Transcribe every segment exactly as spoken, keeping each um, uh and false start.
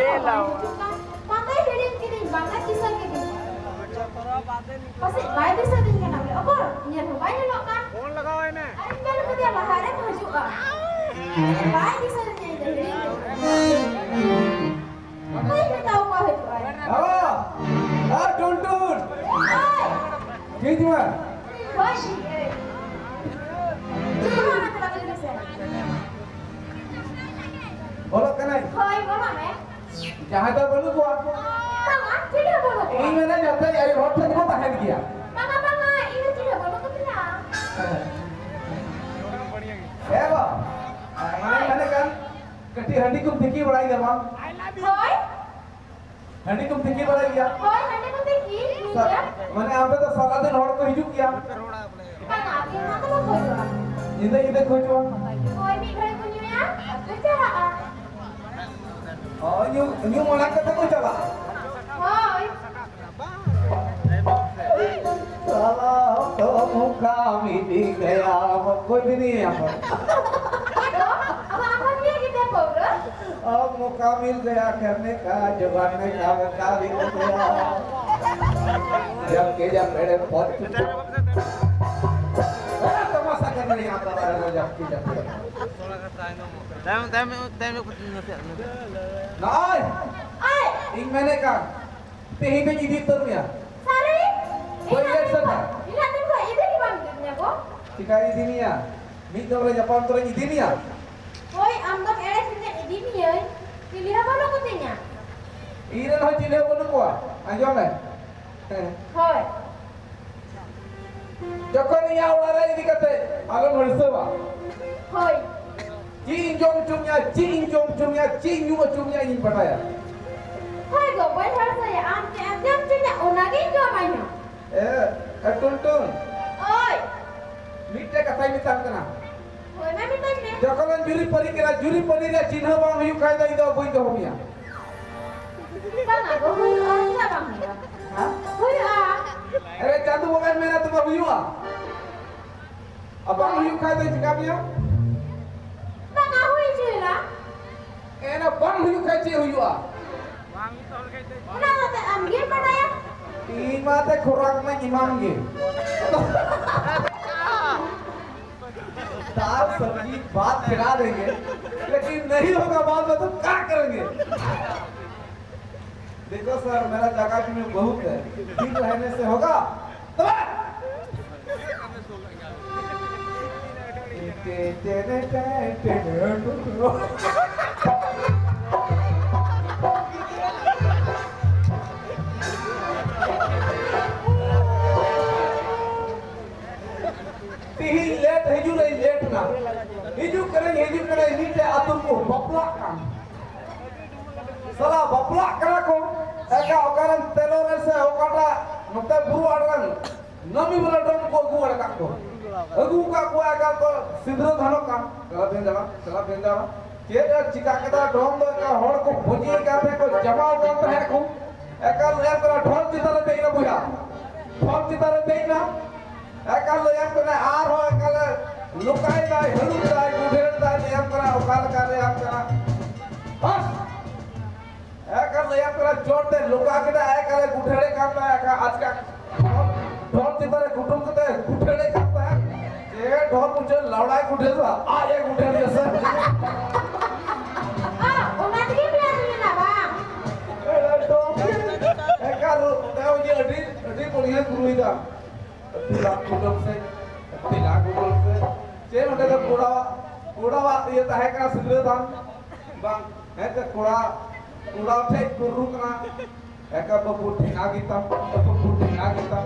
ᱵᱟᱭ ᱦᱤᱡᱩᱜ ᱠᱟᱱ᱾ ᱵᱟᱝ ᱫᱚᱭ ᱦᱤᱲᱤᱧ ᱠᱤᱫᱤᱧ, ᱵᱟᱝ ᱫᱚᱭ ᱫᱤᱥᱟᱹ ᱠᱤᱫᱤᱧ᱾ ᱯᱟᱥᱮᱡ ᱵᱟᱭ ᱫᱤᱥᱟᱹ ᱫᱤᱧ ᱠᱟᱱᱟ ᱵᱚᱞᱮ᱾ ᱚᱠᱚᱨ? ᱧᱮᱞ ᱦᱚᱸ ᱵᱟᱭ ᱧᱮᱞᱚᱜ ᱠᱟᱱ᱾ ᱯᱷᱳᱱ ᱞᱟᱜᱟᱣᱟᱭ ᱢᱮ᱾ ᱟᱨᱤᱧ ᱢᱮᱱ ᱠᱟᱫᱮᱭᱟ ᱞᱟᱦᱟᱨᱮᱢ ᱦᱤᱡᱩᱜᱼᱟ᱾ ᱯᱟᱥᱮᱡ ᱵᱟᱭ ᱫᱤᱥᱟᱹ ᱫᱤᱧᱟ, ᱤᱧ ᱫᱚ ᱦᱤᱲᱤᱧ ᱠᱤᱫᱤᱧ᱾ ᱚᱠᱚᱭ ᱢᱮᱛᱟᱣ ᱠᱚᱣᱟ ᱦᱤᱡᱩᱜᱼᱟᱭ? ᱦᱮᱞᱳ! ᱦᱮ ᱴᱩᱱᱴᱩᱱ! ᱦᱳᱭ! ᱴᱷᱤᱠ ᱢᱟ᱾ ᱦᱳᱭ, ᱴᱷᱤᱠ ᱜᱮ᱾ ᱪᱮᱫ ᱠᱚ ᱚᱱᱟ ᱠᱟᱛᱷᱟ ᱠᱚ ᱞᱟᱹᱭ ᱢᱮᱥᱮ? ᱵᱚᱞᱚᱜ ᱠᱟᱱᱟᱭ᱾ ᱦᱳᱭ, ᱵᱚᱞᱚᱜ ᱢᱮ᱾ ᱡᱟᱦᱟᱸᱭ ᱫᱚ ᱵᱟᱹᱱᱩᱜ ᱠᱚᱣᱟ᱾ ᱵᱟᱝᱟ, ᱪᱤᱞᱤ ᱦᱚᱸ ᱵᱟᱹᱱᱩᱜ ᱠᱚᱣᱟ᱾ ᱤᱧ ᱢᱮᱱᱟ ᱡᱚᱛᱚ ᱟᱭᱳ ᱦᱚᱲ ᱴᱷᱮᱱ ᱠᱚ ᱛᱟᱦᱮᱱ ᱜᱮᱭᱟ᱾ ᱵᱟᱝᱟ, ᱵᱟᱝᱟ, ᱤᱧ ᱫᱚ ᱪᱤᱞᱤ ᱦᱚᱸ ᱵᱟᱹᱱᱩᱜ ᱠᱚ ᱛᱤᱧᱟ᱾ ᱦᱮᱸ ᱵᱟ, ᱢᱟᱱᱮ ᱢᱮᱱᱮᱫ ᱠᱟᱱ ᱠᱟᱹᱴᱤᱡ ᱦᱟᱺᱰᱤ ᱠᱚᱢ ᱛᱤᱠᱤ ᱵᱟᱲᱟᱭ ᱜᱮᱭᱟ ᱵᱟᱝ? ᱦᱳᱭ᱾ ᱦᱟᱺᱰᱤ ᱠᱚᱢ ᱛᱤᱠᱤ ᱵᱟᱲᱟᱭ ᱜᱮᱭᱟ? ᱦᱳᱭ, ᱦᱟᱺᱰᱤ ᱠᱚ ᱛᱤᱠᱤ ᱜᱮᱭᱟ᱾ ᱢᱟᱱᱮ ᱟᱯᱮ ᱫᱚ ᱥᱟᱨᱟ ᱫᱤᱱ ᱦᱚᱲ ᱠᱚ ᱦᱤᱡᱩᱜ ᱜᱮᱭᱟ? ᱵᱟᱝᱟ, ᱟᱹᱠᱤᱱ ᱢᱟ ᱠᱚ ᱵᱟᱠᱚ ᱦᱤᱡᱩᱜᱼᱟ᱾ ᱧᱤᱫᱟᱹ ᱧᱤᱫᱟᱹ ᱠᱚ ᱦᱤᱡᱩᱜᱼᱟ? ᱦᱳᱭ, ᱢᱤᱫ ᱜᱷᱟᱹᱲᱤ ᱠᱚ ᱧᱩᱭᱟ, ᱟᱨ ᱠᱚ ᱪᱟᱞᱟᱜᱼᱟ᱾ ᱚ, ᱧᱩ, ᱧᱩ ᱢᱟᱲᱟᱝ ᱠᱟᱛᱮ ᱠᱚ ᱪᱟᱞᱟᱜᱼᱟ? ᱦᱳᱭ᱾ साला तो मुकामी गया, कोई भी नहीं है यहाँ पर। अब आप लोग ये कितने बोल रहे हो? अब मौका मिल गया करने का, जुगाड़ने का मौका मिल गया। जब के जब मेरे पहुंच चुका। बड़ा तमाशा करने यहाँ पर आए हो, जब के जब। Time, time, time, ᱱᱚᱜᱼᱚᱭ! ᱤᱧ ᱢᱮᱱᱮᱫ ᱠᱟᱱ, ᱛᱮᱦᱮᱧ ᱫᱚᱧ ᱤᱫᱤ ᱩᱛᱟᱹᱨ ᱢᱮᱭᱟ᱾ ᱥᱟᱹᱨᱤ? ᱵᱟᱹᱧ ᱞᱟᱹᱭ ᱥᱟᱹᱨᱤ᱾ ᱤᱧᱟᱹᱜ ᱫᱤᱱ ᱠᱷᱚᱱ ᱤᱫᱤ ᱜᱮ ᱵᱟᱢ ᱤᱫᱤ ᱠᱤᱫᱤᱧᱟ ᱜᱚ᱾ ᱪᱤᱠᱟᱹᱧ ᱤᱫᱤ ᱢᱮᱭᱟ? ᱢᱤᱫ ᱫᱚᱢ ᱨᱮ ᱧᱟᱯᱟᱢ ᱛᱚᱨᱟᱧ ᱤᱫᱤ ᱢᱮᱭᱟ᱾ ᱦᱳᱭ, ᱟᱢ ᱫᱚᱢ ᱮᱲᱮ ᱠᱤᱫᱤᱧᱟ, ᱤᱫᱤ ᱢᱤᱭᱟᱹᱧ᱾ ᱪᱤᱞᱤ ᱦᱚᱸ ᱵᱟᱹᱱᱩᱜ ᱠᱚᱛᱤᱧᱟ᱾ ᱤᱧ ᱨᱮᱱ ᱦᱚᱸ ᱪᱤᱞᱤ ᱦᱚᱸ ᱵᱟᱹᱱᱩᱜ ᱠᱚᱣᱟ᱾ ᱟᱸᱡᱚᱢ ᱢᱮ᱾ ᱦᱮᱸ᱾ ᱦᱳᱭ᱾ ᱡᱚᱠᱷᱚᱱ ᱤᱧᱟᱹᱜ ᱚᱲᱟᱜ ᱨᱮ ᱤᱫᱤ ᱠᱟᱛᱮ ᱟᱞᱚᱢ ᱦᱤᱲᱥᱟᱹᱣᱟ᱾ ᱦᱳᱭ᱾ ᱪᱮᱫ ᱤᱧ ᱡᱚᱢ ᱦᱚᱪᱚ ᱢᱮᱭᱟ, ᱪᱮᱫ ᱤᱧ ᱡᱚᱢ ᱦᱚᱪᱚ ᱢᱮᱭᱟ, ᱪᱮᱫ ᱤᱧ ᱧᱩ ᱦᱚᱪᱚ ᱢᱮᱭᱟ, ᱤᱧᱤᱧ ᱵᱟᱰᱟᱭᱟ᱾ ᱦᱳᱭ ᱜᱚ, ᱵᱟᱹᱧ ᱦᱤᱲᱥᱟᱹᱭᱟ᱾ ᱟᱢ ᱪᱮᱫ ᱮᱢ ᱡᱚᱢ ᱦᱚᱪᱚᱧᱟ, ᱚᱱᱟᱜᱤᱧ ᱡᱚᱢᱟ ᱤᱧ ᱦᱚᱸ᱾ ᱮ, ᱮ, ᱴᱩᱱᱴᱩᱱ᱾ ᱳᱭ᱾ ᱢᱤᱫᱴᱮᱡ ᱠᱟᱛᱷᱟᱧ ᱢᱮᱛᱟᱢ ᱠᱟᱱᱟ᱾ ᱦᱳᱭ, ᱢᱟ ᱢᱮᱛᱟᱹᱧ ᱢᱮ᱾ ᱡᱚᱠᱷᱚᱱᱮᱢ ᱡᱩᱨᱤ ᱯᱟᱹᱨᱤ ᱠᱟᱱᱟ, ᱡᱩᱨᱤ ᱯᱟᱹᱨᱤ ᱨᱮᱭᱟᱜ ᱪᱤᱱᱦᱟᱹ ᱵᱟᱝ ᱦᱩᱭᱩᱜ ᱠᱷᱟᱡ ᱫᱚ ᱤᱧ ᱫᱚ ᱵᱟᱹᱧ ᱫᱚᱦᱚ ᱢᱮᱭᱟ᱾ ᱵᱟᱝᱟ ᱜᱚ, ᱦᱩᱭᱩᱜᱼᱟ, ᱪᱮᱫᱟᱜ ᱵᱟᱝ ᱦᱩᱭᱩᱜᱼᱟ? ᱦᱮᱸ? ᱦᱩᱭᱩᱜᱼᱟ᱾ ᱮᱨᱮ, ᱪᱟᱸᱫᱚ ᱵᱚᱸᱜᱟᱭ ᱢᱮᱱᱟ ᱛᱚᱵᱮ ᱦᱩᱭᱩᱜᱼᱟ᱾ ᱟᱨ ᱵᱟᱝ ᱦᱩᱭᱩᱜ ᱠᱷᱟᱡ ᱫᱚ ᱪᱤᱠᱟ ᱢᱮᱭᱟ? ᱵᱟᱝᱟ, ᱦᱩᱭ ᱦᱚᱪᱚᱭᱮᱱᱟ᱾ ᱮᱱᱟ ᱵᱟᱝ ᱦᱩᱭᱩᱜ ᱠᱷᱟᱡ ᱪᱮᱫ ᱦᱩᱭᱩᱜᱼᱟ? ᱚᱱᱟ ᱢᱟᱛᱚ ᱟᱢ ᱜᱮᱢ ᱵᱟᱰᱟᱭᱟ᱾ ᱤᱧ ᱢᱟᱛᱮ ᱠᱷᱚᱨᱟᱠ ᱢᱟᱧ ᱮᱢᱟᱢ ᱜᱮ᱾ दाल सब्जी भात खिला देंगे, लेकिन नहीं होगा बाद में तो क्या करेंगे? देखो सर, मेरा जगह भी में बहुत है, ठीक रहने से होगा। तबे! ᱛᱤᱦᱤᱧ ᱞᱮᱴ ᱦᱤᱡᱩᱜ ᱨᱮ ᱞᱮᱴ ᱱᱟ᱾ ᱦᱤᱡᱩᱜ ᱠᱟᱹᱱᱟᱹᱧ, ᱦᱤᱡᱩᱜ ᱠᱟᱹᱱᱟᱹᱧ, ᱢᱤᱫᱴᱮᱡ ᱟᱹᱛᱩ ᱨᱮᱠᱚ ᱵᱟᱯᱞᱟᱜ ᱠᱟᱱ᱾ ᱥᱟᱞᱟ ᱵᱟᱯᱞᱟᱜ ᱠᱟᱱᱟ ᱠᱚ, ᱮᱠᱟ ᱚᱠᱟᱨᱮᱱ ᱛᱮᱞᱚ ᱨᱮ ᱥᱮ ᱚᱠᱟᱴᱟᱜ ᱱᱚᱛᱮ ᱵᱩᱨᱩ ᱟᱲᱮ ᱨᱮᱱ ᱱᱟᱹᱢᱤ ᱵᱟᱞᱟ ᱰᱚᱢ ᱠᱚ ᱟᱹᱜᱩ ᱟᱠᱟᱫ ᱠᱚ᱾ ᱟᱹᱜᱩ ᱟᱠᱟᱫ ᱠᱚᱣᱟ ᱮᱠᱟ ᱠᱚ ᱥᱤᱸᱫᱽᱨᱟᱹ ᱫᱷᱟᱱᱚᱜ ᱠᱟᱱ᱾ ᱪᱟᱞᱟᱜ ᱵᱮᱱ ᱫᱟᱬᱟ, ᱪᱟᱞᱟᱜ ᱵᱮᱱ ᱫᱟᱬᱟ᱾ ᱪᱮᱫ ᱮ ᱪᱤᱠᱟ ᱠᱮᱫᱟ ᱰᱚᱢ ᱫᱚ ᱮᱠᱟ ᱦᱚᱲ ᱠᱚ ᱯᱩᱡᱤ ᱠᱟᱛᱮ ᱠᱚ ᱡᱟᱢᱟᱣ ᱠᱟᱱ ᱛᱟᱦᱮᱸᱫ ᱠᱚ᱾ ᱮᱠᱟ ᱞᱟᱹᱭ ᱠᱟᱱᱟ ᱰᱷᱚᱞ ᱪᱮᱛᱟᱱ ᱨᱮ ᱫᱮᱡ ᱮᱱᱟ ᱵᱚᱭᱦᱟ᱾ ᱰᱷᱚᱞ ᱪᱮᱛᱟᱱ ᱨᱮ ᱫᱮᱡ ᱮᱱᱟ᱾ ᱮᱠᱟᱞ ᱞᱟᱹᱭᱟᱢ ᱠᱟᱱᱟ, ᱟᱨᱦᱚᱸ ᱮᱠᱟᱞᱮ ᱞᱚᱠᱟᱭ ᱫᱟᱭ, ᱦᱟᱹᱲᱩᱵ ᱫᱟᱭ, ᱜᱩᱰᱷᱮᱲ ᱫᱟᱭ, ᱞᱟᱹᱭᱟᱢ ᱠᱟᱱᱟ, ᱚᱠᱟ ᱞᱮᱠᱟ ᱞᱟᱹᱭᱟᱢ ᱠᱟᱱᱟ᱾ ᱵᱟᱥ! ᱮᱠᱟᱞ ᱞᱟᱹᱭᱟᱢ ᱠᱟᱱᱟ, ᱡᱳᱨ ᱛᱮ ᱞᱚᱠᱟ ᱠᱮᱫᱟ, ᱮᱠᱟᱞᱮ ᱜᱩᱰᱷᱮᱲᱮ ᱠᱟᱱ ᱛᱟᱭᱟ, ᱮᱠᱟᱞ ᱟᱪᱠᱟ ᱰᱷᱚᱞ ᱪᱮᱛᱟᱱ ᱨᱮ ᱠᱩᱴᱩᱢ ᱠᱟᱛᱮ ᱜᱩᱰᱷᱮᱲᱮ ᱠᱟᱱ ᱛᱟᱭᱟ᱾ ᱡᱮ ᱰᱷᱚᱞ ᱢᱩᱪᱟᱹᱫ ᱞᱟᱣᱲᱟᱭ ᱜᱩᱰᱷᱮᱲ ᱫᱟ, ᱟᱡ ᱮ ᱜᱩᱰᱷᱮᱲ ᱜᱮ ᱥᱮ᱾ ᱚ, ᱚᱱᱟ ᱛᱮᱜᱮ ᱯᱮ ᱟᱹᱠᱷᱨᱤᱧ ᱮᱫᱟ ᱵᱟᱝ? ᱮᱠᱟᱞ, ᱚᱸᱰᱮ ᱦᱚᱸ ᱡᱮ ᱟᱹᱰᱤ, ᱟᱹᱰᱤ ᱵᱟᱹᱲᱤᱭᱟᱹ ᱠᱩᱨᱩᱭ ᱫᱟ᱾ ᱛᱤᱞᱟ ᱠᱩᱴᱟᱹᱢ ᱥᱮ, ᱛᱤᱞᱟ ᱠᱩᱴᱟᱹᱢ ᱥᱮ᱾ ᱪᱮᱫ ᱱᱚᱰᱮ ᱫᱚ ᱠᱚᱲᱟᱣᱟᱜ, ᱠᱚᱲᱟᱣᱟᱜ ᱤᱭᱟᱹ ᱛᱟᱦᱮᱸ ᱠᱟᱱᱟ ᱥᱤᱸᱫᱽᱨᱟᱹ ᱫᱟᱱ? ᱵᱟᱝ, ᱦᱮᱸ ᱛᱚ ᱠᱚᱲᱟ, ᱠᱚᱲᱟ ᱴᱷᱮᱡ ᱠᱩᱨᱨᱩ ᱠᱟᱱᱟ᱾ ᱮᱠᱟ ᱵᱟᱹᱵᱩ ᱴᱷᱮᱸᱜᱟ ᱜᱮᱛᱟᱢ, ᱵᱟᱹᱵᱩ ᱴᱷᱮᱸᱜᱟ ᱜᱮᱛᱟᱢ᱾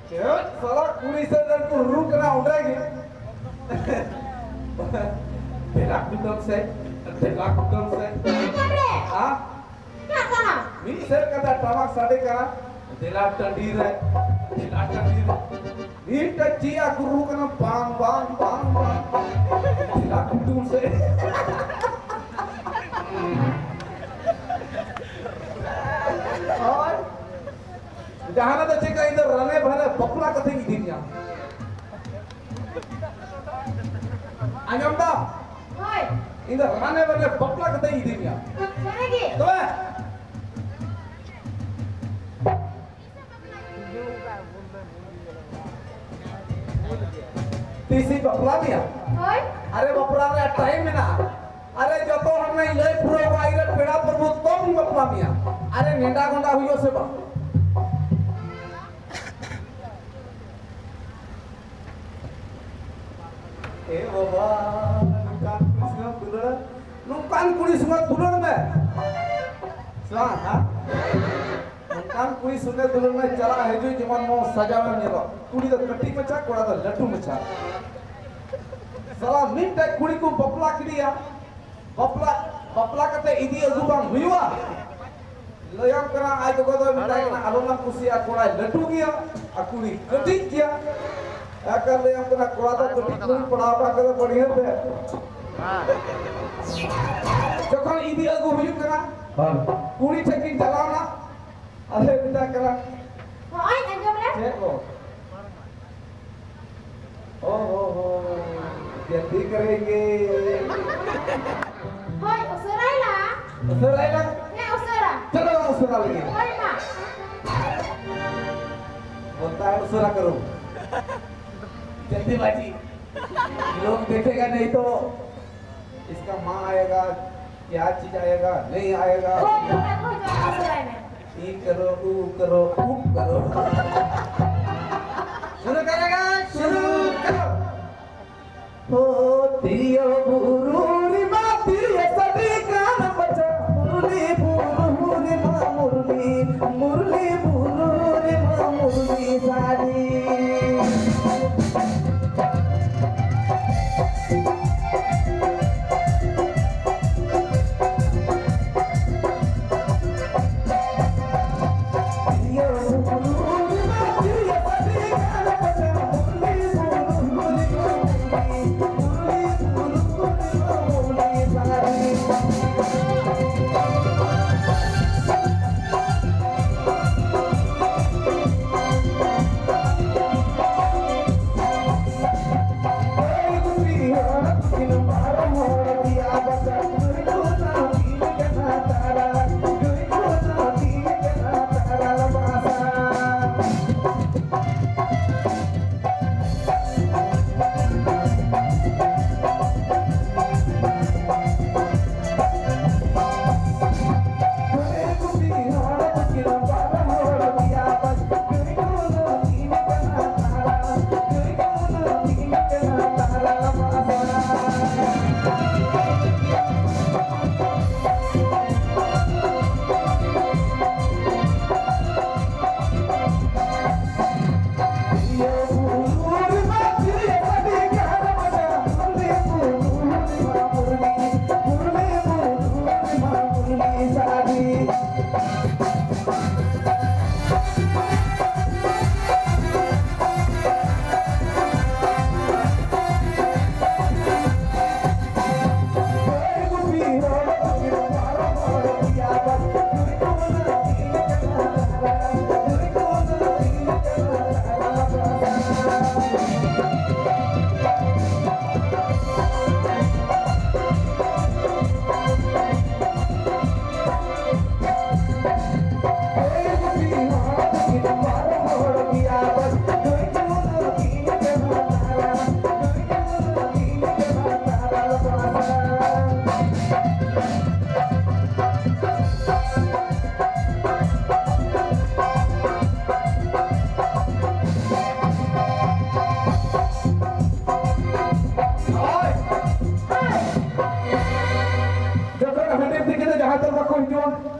ᱪᱮᱫ ᱥᱟᱞᱟ ᱠᱩᱲᱤ ᱥᱮᱫ ᱨᱮᱱ ᱠᱩᱨᱨᱩ ᱠᱟᱱᱟ ᱚᱸᱰᱮ ᱜᱮ᱾ ᱛᱤᱞᱟ ᱠᱩᱴᱟᱹᱢ ᱥᱮ, ᱛᱤᱞᱟ ᱠᱩᱴᱟᱹᱢ ᱥᱮ᱾ ᱦᱮᱸ? ᱪᱟᱜ ᱠᱟᱱᱟ᱾ ᱢᱤᱫ ᱥᱮᱫ ᱠᱟᱛᱮ ᱴᱟᱢᱟᱠ ᱥᱟᱰᱮ ᱠᱟᱱᱟ, ᱫᱮᱞᱟ ᱴᱟᱺᱰᱤ ᱨᱮ, ᱫᱮᱞᱟ ᱴᱟᱺᱰᱤ ᱨᱮ᱾ ᱢᱤᱫᱴᱮᱡ ᱪᱮᱫ ᱟᱜ ᱨᱩ ᱠᱟᱱᱟ, ᱵᱟᱝ, ᱵᱟᱝ, ᱵᱟᱝ, ᱵᱟᱝ᱾ ᱫᱮᱞᱟ ᱠᱩᱴᱩᱢ ᱥᱮ᱾ ᱦᱳᱭ᱾ ᱡᱟᱦᱟᱱᱟᱜ ᱫᱚ ᱪᱮᱫ ᱠᱟ, ᱤᱧ ᱫᱚ ᱨᱟᱱᱮ ᱵᱷᱟᱱᱮ ᱵᱟᱯᱞᱟ ᱠᱟᱛᱮᱧ ᱤᱫᱤ ᱢᱮᱭᱟ᱾ ᱟᱸᱡᱚᱢ ᱫᱟᱢ? ᱦᱳᱭ᱾ ᱤᱧ ᱫᱚ ᱨᱟᱱᱮ ᱵᱷᱟᱱᱮ ᱵᱟᱯᱞᱟ ᱠᱟᱛᱮᱧ ᱤᱫᱤ ᱢᱮᱭᱟ᱾ ᱥᱟᱹᱨᱤ ᱜᱮ? ᱛᱚᱵᱮ ᱛᱤᱥᱤᱧ ᱵᱟᱯᱞᱟ ᱢᱮᱭᱟ? ᱦᱳᱭ᱾ ᱟᱨᱮ, ᱵᱟᱯᱞᱟ ᱨᱮᱭᱟᱜ ᱴᱟᱭᱤᱢ ᱢᱮᱱᱟᱜᱼᱟ᱾ ᱟᱨᱮ, ᱡᱚᱛᱚ ᱦᱚᱲ ᱢᱟᱧ ᱞᱟᱹᱭ ᱯᱩᱨᱟᱹᱣ ᱠᱚᱣᱟ, ᱤᱧ ᱨᱮᱱ ᱯᱮᱲᱟ ᱯᱨᱚᱵᱷᱩ, ᱛᱚᱵᱮᱧ ᱵᱟᱯᱞᱟ ᱢᱮᱭᱟ᱾ ᱟᱨᱮ, ᱱᱮᱰᱟ ᱜᱚᱸᱰᱟ ᱦᱩᱭᱩᱜᱼᱟ ᱥᱮ ᱵᱟᱝ? ᱮ ᱵᱟᱵᱟ, ᱱᱚᱝᱠᱟᱱ ᱠᱩᱲᱤ ᱥᱚᱸᱜᱮᱢ ᱫᱩᱞᱟᱹᱲᱟ, ᱱᱚᱝᱠᱟᱱ ᱠᱩᱲᱤ ᱥᱚᱸᱜᱮ ᱫᱩᱞᱟᱹᱲ ᱢᱮ᱾ ᱥᱮ ᱵᱟᱝ, ᱦᱮᱸ? ᱱᱚᱝᱠᱟᱱ ᱠᱩᱲᱤ ᱥᱚᱸᱜᱮ ᱫᱩᱞᱟᱹᱲ ᱢᱮ, ᱪᱟᱞᱟᱜ ᱦᱤᱡᱩᱜ ᱡᱮᱢᱚᱱ ᱢᱚᱡᱽ ᱥᱟᱡᱟᱣ ᱮᱢ ᱧᱮᱞᱚᱜ᱾ ᱠᱩᱲᱤ ᱫᱚ ᱠᱟᱹᱴᱤᱡ ᱢᱟᱪᱷᱟ, ᱠᱚᱲᱟ ᱫᱚ ᱞᱟᱹᱴᱩ ᱢᱟᱪᱷᱟ᱾ ᱥᱟᱞᱟ ᱢᱤᱫᱴᱮᱡ ᱠᱩᱲᱤ ᱠᱚ ᱵᱟᱯᱞᱟ ᱠᱮᱫᱮᱭᱟ, ᱵᱟᱯᱞᱟ, ᱵᱟᱯᱞᱟ ᱠᱟᱛᱮ ᱤᱫᱤ ᱟᱹᱜᱩ ᱵᱟᱝ ᱦᱩᱭᱩᱜᱼᱟ᱾ ᱞᱟᱹᱭᱟᱢ ᱠᱟᱱᱟ, ᱟᱡ ᱜᱚᱜᱚ ᱫᱚᱭ ᱢᱮᱛᱟᱭ ᱠᱟᱱᱟ, "ᱟᱞᱚᱢ ᱠᱩᱥᱤᱭᱟᱜᱼᱟ, ᱠᱚᱲᱟᱭ ᱞᱟᱹᱴᱩ ᱜᱮᱭᱟ ᱟᱨ ᱠᱩᱲᱤ ᱠᱟᱹᱴᱤᱡ ᱜᱮᱭᱟ᱾" ᱮᱠᱟᱞ ᱞᱟᱹᱭᱟᱢ ᱠᱟᱱᱟ, ᱠᱚᱲᱟ ᱫᱚ ᱠᱟᱹᱴᱤᱡ ᱠᱩᱲᱤ ᱯᱟᱲᱦᱟᱣ ᱵᱟᱝ ᱠᱟᱛᱮ ᱵᱟᱹᱲᱤᱭᱟᱹ ᱛᱮ᱾ ᱡᱚᱠᱷᱚᱱ ᱤᱫᱤ ᱟᱹᱜᱩ ᱦᱩᱭᱩᱜ ᱠᱟᱱᱟ, ᱦᱳᱭ᱾ ᱠᱩᱲᱤ ᱴᱷᱮᱱ ᱠᱤᱱ ᱪᱟᱞᱟᱣ ᱮᱱᱟ, ᱟᱫᱚᱭ ᱢᱮᱛᱟᱭ ᱠᱟᱱᱟ, ᱦᱚᱸᱜᱼᱚᱭ ᱟᱸᱡᱚᱢ ᱨᱮ᱾ ᱪᱮᱫ ᱠᱚ? ᱚ ᱦᱚ ᱦᱚ, ᱡᱟᱹᱛᱤ ᱠᱚᱨᱮ ᱜᱮ᱾ ᱦᱳᱭ, ᱩᱥᱟᱹᱨᱟᱭ ᱞᱟᱝ᱾ ᱩᱥᱟᱹᱨᱟᱭ ᱞᱟᱝ? ᱦᱮᱸ, ᱩᱥᱟᱹᱨᱟ᱾ ᱪᱚᱞᱚ, ᱩᱥᱟᱹᱨᱟ ᱞᱟᱹᱜᱤᱫ᱾ ᱦᱳᱭ ᱢᱟ᱾ ᱵᱚᱞᱛᱟ ᱦᱮ ᱩᱥᱟᱹᱨᱟ ᱠᱟᱨᱳ᱾ ᱡᱟᱹᱛᱤ ᱵᱟᱡᱤ᱾ ᱞᱳᱜ ᱫᱮᱠᱷᱮᱜᱟ ᱱᱟᱦᱤ ᱛᱚ᱾ ᱤᱥᱠᱟ ᱢᱟ ᱟᱭᱮᱜᱟ, ᱠᱭᱟ ᱪᱤᱡ ᱟᱭᱮᱜᱟ, ᱱᱟᱦᱤ ᱟᱭᱮᱜᱟ᱾ ᱦᱳᱭ, ᱦᱳᱭ, ᱦᱳᱭ, ᱩᱥᱟᱹᱨᱟᱭ ᱢᱮ᱾ ᱤ ᱠᱟᱨᱳ, ᱩ ᱠᱟᱨᱳ, ᱩᱯ ᱠᱟᱨᱳ᱾ ᱥᱩᱨᱩ ᱠᱟᱨᱮᱜᱟ, ᱥᱩᱨᱩ ᱠᱟᱨᱳ᱾ ᱦᱳ ᱛᱤᱨᱭᱳ ᱵᱩᱨᱩ ᱨᱮᱢᱟ ᱛᱤᱨᱭᱳ ᱥᱟᱰᱮ ᱠᱟᱱ ᱵᱟᱡᱟ, ᱢᱩᱨᱞᱤ ᱵᱩᱨᱩ ᱨᱮᱢᱟ ᱢᱩᱨᱞᱤ, ᱢᱩᱨᱞᱤ ᱵᱩᱨᱩ ᱨᱮᱢᱟ ᱢᱩᱨᱞᱤ ᱥᱟᱰᱮ᱾ ᱠᱚ ᱦᱤᱡᱩᱜᱼᱟ?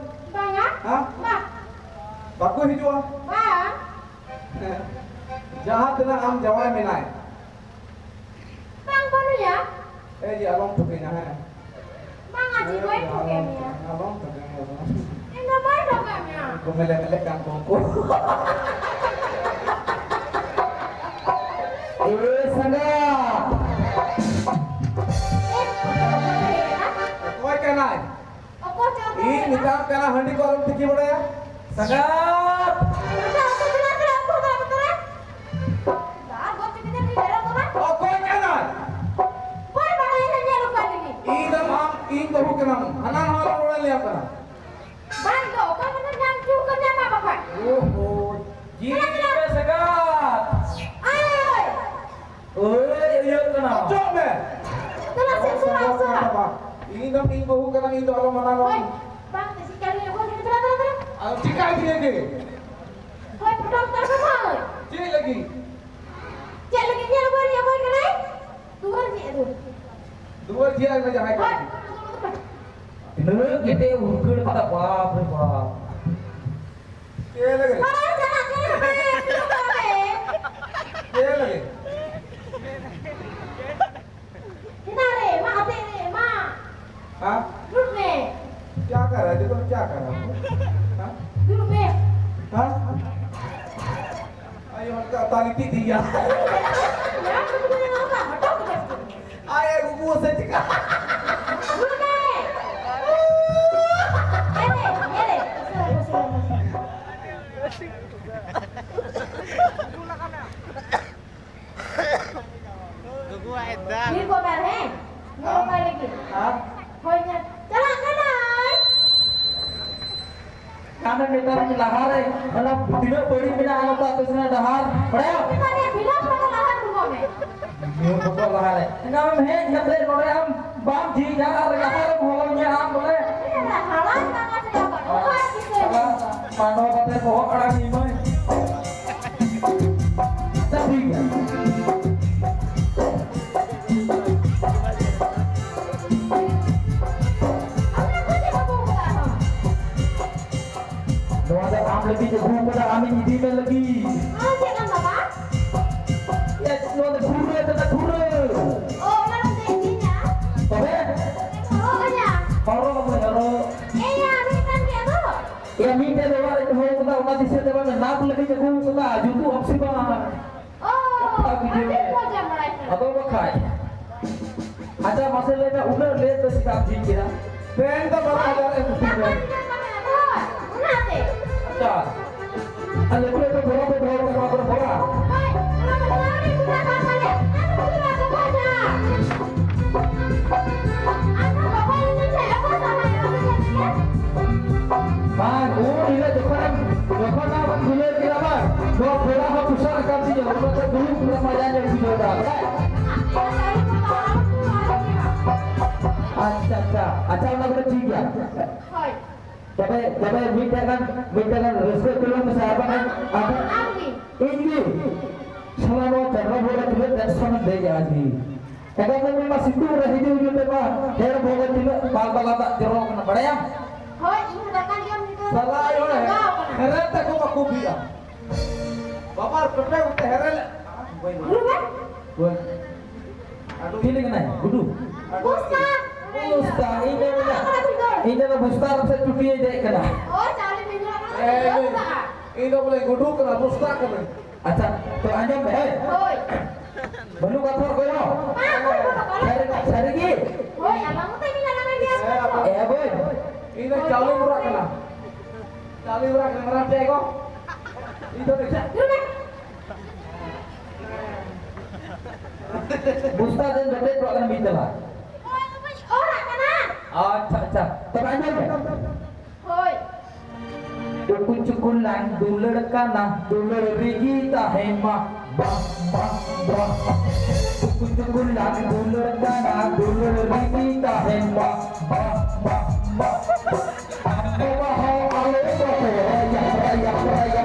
ᱵᱟᱝᱟ᱾ ᱦᱮᱸ? ᱵᱟᱝ᱾ ᱵᱟᱠᱚ ᱦᱤᱡᱩᱜᱼᱟ? ᱵᱟᱝ᱾ ᱦᱮᱸ᱾ ᱡᱟᱦᱟᱸ ᱛᱤᱱᱟᱹᱜ ᱟᱢ ᱡᱟᱶᱟᱭ ᱢᱮᱱᱟᱭ᱾ ᱵᱟᱝ, ᱵᱟᱹᱱᱩᱭᱟ᱾ ᱮᱭ ᱡᱮ, ᱟᱞᱚᱢ ᱴᱷᱩᱠᱟᱹᱧᱟ, ᱦᱮᱸ? ᱵᱟᱝᱟ, ᱡᱤ, ᱵᱟᱹᱧ ᱴᱷᱩᱠᱟᱹ ᱢᱮᱭᱟ᱾ ᱟᱞᱚᱢ ᱴᱷᱩᱠᱟᱹᱧᱟ, ᱟᱞᱚᱢ᱾ ᱤᱧ ᱫᱚ ᱵᱟᱹᱧ ᱴᱷᱩᱠᱟᱹ ᱢᱮᱭᱟ᱾ ᱩᱱᱠᱩ ᱢᱮᱞᱮ ᱢᱮᱞᱮ ᱠᱟᱱ ᱠᱚ ᱩᱱᱠᱩ᱾ ᱮ ᱥᱟᱸᱜᱟ᱾ ᱮ, ᱚᱠᱚᱭ ᱠᱟᱱᱟᱭ? ᱚᱠᱚᱭ ᱪᱚ ᱤᱧ ᱢᱮᱛᱟᱢ ᱠᱟᱱᱟ, ᱦᱟᱺᱰᱤ ᱠᱚ ᱟᱞᱚᱢ ᱛᱤᱠᱤ ᱵᱟᱲᱟᱭᱟ᱾ ᱥᱟᱸᱜᱟᱛ! ᱚᱠᱚᱭ ᱠᱟᱱᱟᱭ? ᱤᱧ ᱫᱚ ᱟᱢ, ᱤᱧ ᱵᱟᱹᱦᱩ ᱠᱟᱱᱟᱢ᱾ ᱦᱟᱱᱟ ᱱᱟᱣᱟ ᱨᱚᱲ ᱮ ᱞᱟᱹᱭᱟᱢ ᱠᱟᱱᱟ᱾ ᱵᱟᱝ ᱫᱚ, ᱚᱠᱚᱭ ᱢᱮᱱᱟ ᱧᱟᱢ ᱪᱩ ᱠᱚ ᱧᱟᱢᱟ ᱵᱟᱠᱷᱟᱱ᱾ ᱳᱦᱳ, ᱡᱤᱞ ᱯᱮ ᱥᱟᱸᱜᱟᱛ᱾ ᱟᱭ! ᱳᱭ, ᱤᱭᱟᱹᱜ ᱠᱟᱱᱟ᱾ ᱚᱪᱚᱜ ᱢᱮ᱾ ᱫᱮᱞᱟ ᱥᱮ, ᱩᱥᱟᱹᱨᱟ, ᱩᱥᱟᱹᱨᱟ᱾ ᱤᱧ ᱫᱚ ᱤᱧ ᱵᱟᱹᱦᱩ ᱠᱟᱱᱟ, ᱤᱧ ᱫᱚ ᱟᱞᱚᱢ ᱢᱟᱱᱟ ᱱᱚᱣᱟ᱾ ᱦᱳᱭ, ᱵᱟᱝ ᱛᱮ ᱪᱤᱠᱟ ᱞᱤᱧ ᱚᱠᱚᱭ ᱠᱟᱱᱟ, ᱫᱮᱞᱟ, ᱫᱮᱞᱟ, ᱫᱮᱞᱟ᱾ ᱟᱫᱚ ᱪᱤᱠᱟᱹᱭ ᱫᱤᱧ ᱜᱮ? ᱦᱳᱭ, ᱯᱚᱴᱚᱢ ᱛᱟᱨ ᱠᱚ ᱦᱳᱭ᱾ ᱪᱮᱫ ᱞᱟᱹᱜᱤᱫ? ᱪᱮᱫ ᱞᱟᱹᱜᱤᱫ? ᱧᱮᱞ ᱚᱠᱚᱭ ᱨᱮ ᱚᱠᱚᱭ ᱠᱟᱱᱟᱭ? ᱫᱩᱣᱟᱹᱨ ᱡᱷᱤᱡ ᱟᱹᱜᱩ᱾ ᱫᱩᱣᱟᱹᱨ ᱡᱷᱤᱡ ᱟᱹᱜᱩ ᱡᱟᱦᱟᱸᱭ ᱦᱳᱭ, ᱠᱟᱱᱟᱭ᱾ ᱫᱩᱣᱟᱹᱨ, ᱫᱩᱣᱟᱹᱨ, ᱫᱩᱣᱟᱹᱨ᱾ ᱛᱤᱱᱟᱹᱜ ᱠᱮᱴᱮᱡ ᱩᱨᱜᱟᱹᱲ ᱠᱟᱫᱟ, ᱵᱟᱯ ᱨᱮ ᱵᱟᱯ᱾ ᱪᱮᱫ ᱞᱟᱹᱜᱤᱫ? ᱵᱟᱝ, ᱪᱟᱞᱟᱜ ᱠᱟᱱᱟ, ᱵᱟᱝ, ᱪᱟᱞᱟᱜ ᱠᱟᱱᱟ᱾ ᱪᱮᱫ ᱞᱟᱹᱜᱤᱫ? ᱦᱮᱱᱟ ᱨᱮ, ᱢᱟ, ᱟᱛᱮ ᱨᱮ, ᱢᱟ᱾ ᱦᱮᱸ? ᱫᱩᱲᱩᱵ ᱢᱮ᱾ ᱪᱟ ᱠᱟᱨᱟ, ᱫᱮᱠᱷᱚ, ᱪᱟ ᱠᱟᱨᱟ᱾ ᱦᱮᱸ? ᱫᱩᱲᱩᱵ ᱢᱮ᱾ ᱦᱮᱸ? ᱟᱭᱳ ᱦᱚᱲ ᱠᱚ ᱟᱛᱟ ᱜᱤᱛᱤᱡ ᱛᱤᱧᱟ᱾ ᱧᱟᱢ ᱠᱟᱛᱮ ᱫᱚ ᱱᱚᱝᱠᱟ ᱦᱚᱴᱚᱜ ᱠᱟᱛᱮ ᱫᱩᱲᱩᱵ ᱢᱮ᱾ ᱟᱭ, ᱜᱩᱜᱩ ᱥᱮ ᱪᱤᱠᱟ? ᱫᱩᱲᱩᱵ ᱢᱮ᱾ ᱧᱮᱞᱮ, ᱧᱮᱞᱮ᱾ ᱜᱩᱜᱩᱣᱟᱜ ᱮ ᱫᱟᱜ᱾ ᱵᱤᱨ ᱠᱚ ᱚᱠᱟᱨᱮ? ᱦᱮᱸ? ᱱᱚᱰᱮ ᱚᱠᱟ ᱞᱟᱹᱜᱤᱫ? ᱦᱮᱸ? ᱦᱳᱭ, ᱧᱮᱞ᱾ ᱪᱟᱞᱟᱜ ᱠᱟᱱᱟᱭ᱾ ᱟᱢᱮ ᱢᱮᱛᱟᱫᱤᱧ ᱞᱟᱦᱟᱨᱮ, ᱚᱱᱟ ᱛᱤᱱᱟᱹᱜ ᱵᱟᱹᱲᱤᱡ ᱢᱮᱱᱟᱜᱼᱟ ᱱᱚᱛᱮ ᱟᱯᱮ ᱥᱮᱱᱟᱜ ᱰᱟᱦᱟᱨ, ᱵᱟᱲᱟᱭᱟᱢ? ᱢᱮᱛᱟᱫᱤᱧ ᱵᱤᱞᱚᱢ ᱠᱟᱛᱮ ᱞᱟᱦᱟ ᱩᱰᱩᱠᱚᱜ ᱢᱮ᱾ ᱱᱤᱭᱟᱹ ᱵᱚᱛᱚᱨ ᱞᱟᱦᱟᱨᱮ᱾ ᱮᱱᱟᱝ ᱦᱮᱡ ᱠᱟᱛᱮ ᱱᱚᱰᱮ ᱟᱢ ᱵᱟᱢ ᱡᱷᱤᱡᱟ ᱟᱨ ᱞᱟᱦᱟᱨᱮᱢ ᱵᱚᱞᱚᱱ ᱜᱮᱭᱟ ᱟᱢ ᱵᱚᱞᱮ᱾ ᱤᱧ ᱫᱚ ᱦᱟᱲᱟᱢ ᱠᱟᱱᱟ ᱥᱮ ᱵᱟᱵᱟ? ᱚᱠᱟ ᱪᱤᱠᱟᱹᱭ ᱥᱟᱞᱟ, ᱢᱟᱰᱚ ᱠᱟᱛᱮ ᱵᱚᱦᱚᱜ ᱟᱲᱟᱝ ᱤᱢᱟᱹᱧ᱾ ᱟᱪᱪᱷᱟ, ᱴᱷᱤᱠ ᱜᱮᱭᱟ᱾ ᱟᱢ ᱫᱚ ᱚᱠᱚᱭ ᱴᱷᱮᱱ ᱵᱟᱠᱚ ᱵᱟᱯᱞᱟᱜᱼᱟ? ᱟᱹᱜᱩ ᱠᱟᱫᱟ, ᱟᱢᱤᱧ ᱤᱫᱤ ᱢᱮ ᱞᱟᱹᱜᱤᱫ᱾ ᱚ, ᱪᱮᱫ ᱠᱟᱱ ᱵᱟᱵᱟ? ᱮ, ᱱᱚᱣᱟ ᱫᱚ ᱠᱷᱩᱨᱟᱹ ᱠᱟᱱᱟ, ᱠᱷᱩᱨᱟᱹ᱾ ᱚ, ᱚᱱᱟ ᱫᱚ ᱤᱧ ᱜᱮ᱾ ᱛᱚᱵᱮ? ᱦᱚᱨᱚᱜ ᱟᱹᱧᱟ᱾ ᱦᱚᱨᱚᱜ ᱟᱹᱧ, ᱦᱚᱨᱚᱜ᱾ ᱮᱭᱟ, ᱢᱤᱫᱴᱟᱝ ᱜᱮ ᱟᱫᱚ? ᱮᱭᱟ, ᱢᱤᱫᱴᱮᱱ ᱚᱲᱟᱜ ᱨᱮ ᱫᱚᱦᱚ ᱠᱟᱫᱟ, ᱚᱱᱟ ᱫᱤᱥᱟᱹ ᱛᱮ ᱵᱟᱝ, ᱱᱟᱯ ᱞᱟᱹᱜᱤᱫ ᱟᱹᱜᱩ ᱠᱟᱫᱟ, ᱡᱩᱛᱩᱜ ᱟᱢ ᱥᱮ ᱵᱟᱝ? ᱚ, ᱠᱟᱛᱷᱟ ᱵᱩᱡᱷᱟᱹᱣ ᱟᱹᱰᱤ ᱢᱮ᱾ ᱢᱚᱡᱟ ᱵᱟᱲᱟᱭ ᱠᱟᱱᱟ᱾ ᱟᱫᱚ ᱵᱟᱠᱷᱟᱡ᱾ ᱟᱪᱪᱷᱟ, ᱢᱟᱥᱮ ᱞᱟᱹᱭ ᱢᱮ, ᱩᱱᱟᱹᱜ ᱞᱮᱴ ᱫᱚ ᱪᱮᱫᱟᱜ ᱴᱷᱤᱠ ᱠᱮᱫᱟ? ᱯᱮᱱ ᱫᱚ ᱵᱟᱨᱚ ᱦᱟᱡᱟᱨ ᱮᱢ ᱠᱩᱥᱤ ᱢᱮ᱾ ᱚᱱᱟᱛᱮ᱾ ᱟᱪᱪᱷᱟ᱾ ᱟᱨ ᱞᱟᱹᱴᱩ ᱞᱟᱹᱴᱩ ᱵᱚᱨᱟ ᱯᱮ ᱫᱚᱦᱚ ᱠᱟᱜ ᱠᱟᱱᱟ, ᱵᱚᱨᱟ᱾ ᱦᱳᱭ, ᱚᱱᱟ ᱫᱚ ᱪᱟᱣᱞᱮ ᱠᱚ ᱥᱟᱵ ᱠᱟᱜ ᱛᱟᱞᱮᱭᱟ᱾ ᱟᱨ ᱩᱱᱤ ᱵᱟᱠᱚ ᱵᱟᱡᱟ᱾ ᱟᱨ ᱵᱟᱵᱟ ᱤᱧ ᱴᱷᱮᱱ ᱚᱠᱚᱭ ᱥᱟᱵ ᱠᱟᱜ ᱠᱟᱱᱟ? ᱵᱟᱝ, ᱩᱱ ᱦᱤᱞᱳᱜ ᱡᱚᱠᱷᱚᱱᱮᱢ, ᱡᱚᱠᱷᱚᱱ ᱱᱟᱜ ᱵᱚᱱ ᱫᱩᱞᱟᱹᱲ ᱠᱮᱫᱟ ᱵᱟᱝ, ᱱᱚᱣᱟ ᱯᱮᱲᱟ ᱦᱚᱸ ᱯᱚᱥᱟᱜ ᱟᱠᱟᱱ ᱛᱤᱧᱟᱹ, ᱚᱱᱟᱛᱮ ᱫᱩᱲᱩᱵ ᱨᱮᱱᱟᱜ ᱢᱟᱡᱟ ᱧᱟᱢ ᱵᱩᱡᱷᱟᱹᱣ ᱮᱫᱟ, ᱵᱟᱲᱟᱭ? ᱟᱪᱪᱷᱟ, ᱟᱪᱪᱷᱟ, ᱟᱪᱪᱷᱟ, ᱚᱱᱟ ᱠᱚᱫᱚ ᱴᱷᱤᱠ ᱜᱮᱭᱟ᱾ ᱦᱳᱭ᱾ ᱛᱚᱵᱮ, ᱛᱚᱵᱮ ᱢᱤᱫᱴᱮᱱ ᱜᱟᱱ, ᱢᱤᱫᱴᱮᱱ ᱜᱟᱱ ᱨᱟᱹᱥᱠᱟᱹ ᱦᱚᱪᱚ ᱞᱟᱝ ᱢᱮᱥᱮ, ᱟᱨ ᱵᱟᱝ ᱟᱢ, ᱟᱢ, ᱟᱢ ᱜᱮ᱾ ᱤᱧ ᱜᱮ? ᱥᱟᱞᱟ ᱱᱚᱣᱟ ᱪᱟᱸᱫᱟ ᱵᱚᱸᱜᱟ ᱛᱤᱱᱟᱹᱜ ᱴᱮᱱᱥᱚᱱ ᱮᱢ ᱫᱮᱡ ᱟᱹᱫᱤᱧ᱾ ᱮᱱᱠᱷᱟᱱ ᱫᱚ ᱢᱟ ᱥᱤᱛᱩᱝ ᱨᱮ ᱦᱤᱡᱩᱜ ᱦᱤᱡᱩᱜ ᱛᱮ ᱢᱟ ᱦᱮᱲ ᱵᱚᱸᱜᱟ ᱛᱤᱱᱟᱹᱜ ᱵᱟᱞ ᱵᱟᱞᱟ ᱫᱟᱜ ᱡᱚᱨᱚ ᱠᱟᱱᱟ, ᱵᱟᱲᱟᱭᱟᱢ? ᱦᱳᱭ, ᱤᱧ ᱦᱚᱸ ᱫᱟᱠᱟ ᱡᱚᱢ ᱧᱩ ᱫᱚ ᱥᱟᱞᱟ ᱟᱭᱳ ᱞᱟᱸᱜᱟᱣ ᱠᱟᱱᱟ᱾ ᱦᱮᱨᱮ ᱛᱮᱠᱚ ᱵᱟᱠᱚ ᱵᱤᱜᱼᱟ᱾ ᱵᱟᱵᱟ ᱯᱮᱯᱮ ᱩᱛᱮ ᱦᱮᱨᱮ ᱞᱮ᱾ ᱜᱩᱨᱩ ᱵᱟ? ᱜᱩᱨᱩ᱾ ᱪᱤᱞᱤ ᱠᱟᱱᱟᱭ? ᱜᱩᱰᱩ? ᱵᱩᱥᱛᱟ᱾ ᱵᱩᱥᱛᱟ, ᱤᱧ ᱫᱚ ᱢᱮᱱᱟ, ᱤᱧ ᱫᱚ ᱵᱩᱥᱛᱟ ᱨᱮ ᱥᱮ ᱪᱩᱴᱤᱭᱟᱹ ᱫᱮᱡ ᱠᱟᱱᱟ᱾ ᱚ, ᱪᱟᱣᱞᱮ ᱵᱮᱸᱜᱟᱲ ᱠᱟᱱᱟ, ᱮ, ᱵᱩᱥᱛᱟ᱾ ᱤᱧ ᱫᱚ ᱵᱚᱞᱮ ᱜᱩᱰᱩ ᱠᱟᱱᱟ, ᱵᱩᱥᱛᱟ ᱠᱟᱱᱟ᱾ ᱟᱪᱪᱷᱟ, ᱛᱚ ᱟᱸᱡᱚᱢ ᱢᱮ, ᱦᱮᱸ? ᱦᱳᱭ᱾ ᱵᱟᱹᱱᱩᱜ ᱠᱟᱛᱷᱟ ᱚᱠᱚᱭ ᱦᱚᱸ? ᱵᱟᱝ, ᱵᱟᱹᱱᱩᱜ ᱠᱟᱛᱷᱟ᱾ ᱥᱟᱹᱨᱤ, ᱥᱟᱹᱨᱤ ᱜᱮ? ᱦᱳᱭ, ᱟᱞᱟᱝ ᱢᱟ ᱛᱮᱦᱮᱧ ᱟᱞᱟᱝ ᱜᱮ᱾ ᱮ ᱵᱟᱹᱭ᱾ ᱤᱧ ᱫᱚ ᱪᱟᱣᱞᱮ ᱵᱚᱨᱟ ᱠᱟᱱᱟ᱾ ᱪᱟᱣᱞᱮ ᱵᱚᱨᱟ ᱠᱟᱱᱟ, ᱢᱟᱨᱟᱝ ᱯᱮ ᱜᱚ᱾ ᱤᱧ ᱫᱚ ᱫᱮᱠᱷᱟ᱾ ᱫᱩᱲᱩᱵ ᱢᱮ᱾ ᱵᱩᱥᱛᱟ ᱫᱮᱱ ᱵᱮᱴᱮ ᱠᱚ ᱟᱜᱟᱨ ᱢᱤᱫ ᱫᱟᱞᱟ᱾ ᱦᱳᱭ, ᱚᱲᱟᱜ ᱠᱟᱱᱟ᱾ ᱟᱪᱪᱷᱟ, ᱟᱪᱪᱷᱟ᱾ ᱛᱚᱵᱮ ᱟᱸᱡᱚᱢ ᱢᱮ᱾ ᱦᱳᱭ᱾ ᱩᱠᱩ ᱪᱩᱠᱩ ᱞᱟᱝ ᱫᱩᱞᱟᱹᱲ ᱠᱟᱱᱟ, ᱫᱩᱞᱟᱹᱲ ᱨᱮᱜᱮ ᱛᱟᱦᱮᱱ ᱢᱟ᱾ ᱵᱟ, ᱵᱟ, ᱵᱟ᱾ ᱩᱠᱩ ᱪᱩᱠᱩ ᱞᱟᱝ ᱫᱩᱞᱟᱹᱲ ᱠᱟᱱᱟ, ᱫᱩᱞᱟᱹᱲ ᱨᱮᱜᱮ ᱛᱟᱦᱮᱱ ᱢᱟ᱾ ᱵᱟ, ᱵᱟ, ᱵᱟ᱾ ᱟᱢ ᱵᱟᱵᱟ ᱦᱚᱸ ᱟᱞᱮ ᱫᱚ ᱨᱟᱭᱟ, ᱨᱟᱭᱟ, ᱨᱟᱭᱟ᱾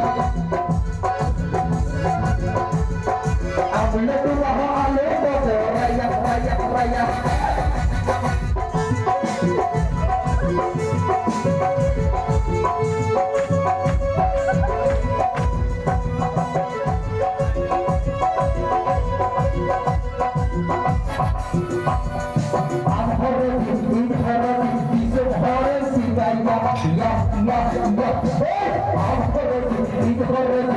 ᱟᱢ ᱞᱟᱹᱴᱩ ᱵᱟ ᱦᱚᱸ ᱟᱞᱮ ᱫᱚ ᱨᱟᱭᱟ, ᱨᱟᱭᱟ, ᱨᱟᱭᱟ᱾ ᱭᱟ, ᱭᱟ, ᱭᱟ, ᱦᱮᱭ! ᱟᱢ ᱠᱚᱨᱮ, ᱤᱧ ᱠᱚᱨᱮ,